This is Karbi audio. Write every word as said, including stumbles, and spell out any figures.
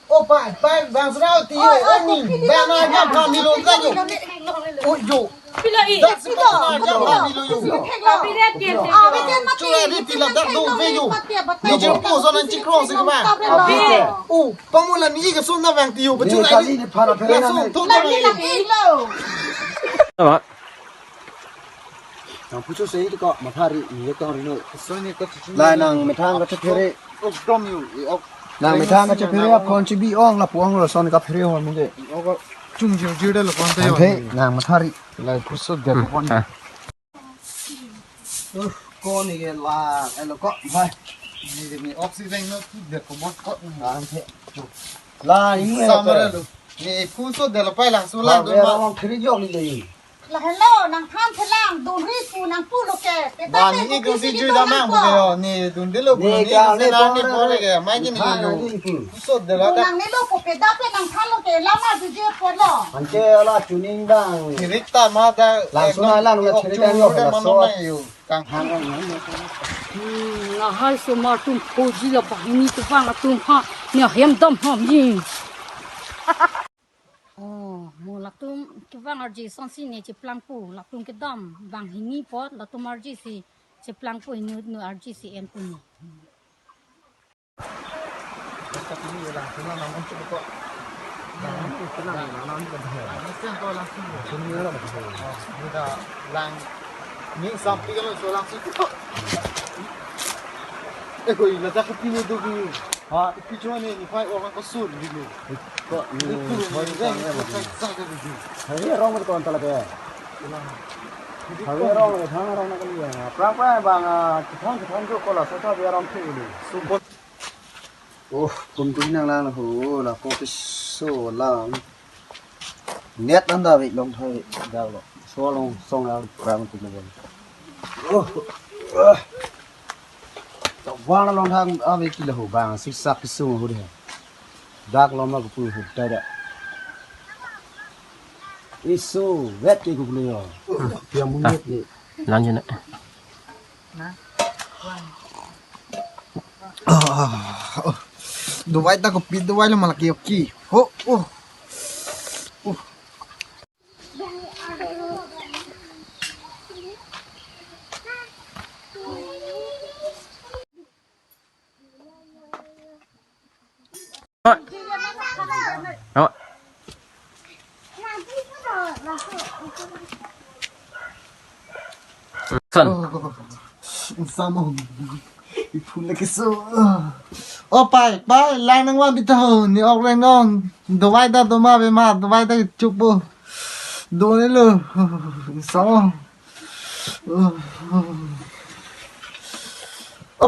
Oh, pai, pai, bang serau ti yo, oh, ni, bang na jam kami lo ta yo. Oh, yo. Pilo i. Dak si pilo na jam kami lo yo. Pilo. Pilo. Ah, betul mati. Cura di pila dak do ve yo. Ni jam ko so nan chikro si kama. Pilo. Oh, pamula ni ka sun na bang ti yo, betul ni tadi. Ni para para na. Sun to na. Apa? Nang pucho sei ko mathari ni ko rino. Soni ko chichi. La nang methang kachephere. Ok dom yu, ok. Nang methang kachephere ap kon chibi ong lapu ong lo son kaphere ho muge. Ok chung jir jir de lo kon te yo. Ante nang mathari. La puso de ko kon. Ah. Uh, ko ni ke la, elo ko, bhai. Ni ni oxygen no tu de ko mot ko. Ante. La ni me. Samar lo. Ni puso de lo pai la so la do ma. Ram phiri jok ni de. La hello, nang than thelang, dun ri pu nang pu lo ke. Peta ba te ni ko ik si si jui da mang pu ke yo, ni dun de lo pu ni ka ni se le na ni pon pon le ke, mai ni ni than lo. Ni pu. So de la ta. Nang ni lo pu peta pe nang than lo ke, la ma jui jui pon lo. Anke ala chuning dang. Ni rik ta ma da. Langsung ekdom na lang na chiri kan lo la so. Kang. Hmm, lahai osomar atum phoji la banghini kevang atum ha, ni ahem dam ha ni. Oh, mo latum kevang arje sonsi ne cheplangpo, latum kedam banghini apot, latum arje si cheplangpo, inut nu arje si enpo ni. Lang, ni sampai kalau so langsung. Eh, koi, la tak pini tu ki. Ha, pi cuma ni, ni pai orang kosur gitu. Ko ni, ko ni, ko ni. Hari rong ko antal ke. Hari rong, hari rong na kali ya. Prang prang bang, ah, kithang kithang jo ko la so ta hari rong tu ni. Support. Oh, kum tu nang lang ho, la ko piso lang. Net anda ve long thai da lo. So long song la prang tu lo. Oh. Ah. Tok bang long thang ave kilo ho bang, siksak kisung ho de. Dak lo ma kupu ho ta da. Isu vet ke kupu yo. Pia munyet ni. Lang jena. Ah, oh. Dovai ta kopi dovai lo malaki oki. Ho, oh. Oh. Awak. Son. Sama. Iphun lagi so. Oh, pai, pai, lang nangvan pitha ho, ni ok reng non. Dovai ta doma be ma, dovai ta chupo. Done lo. Sama.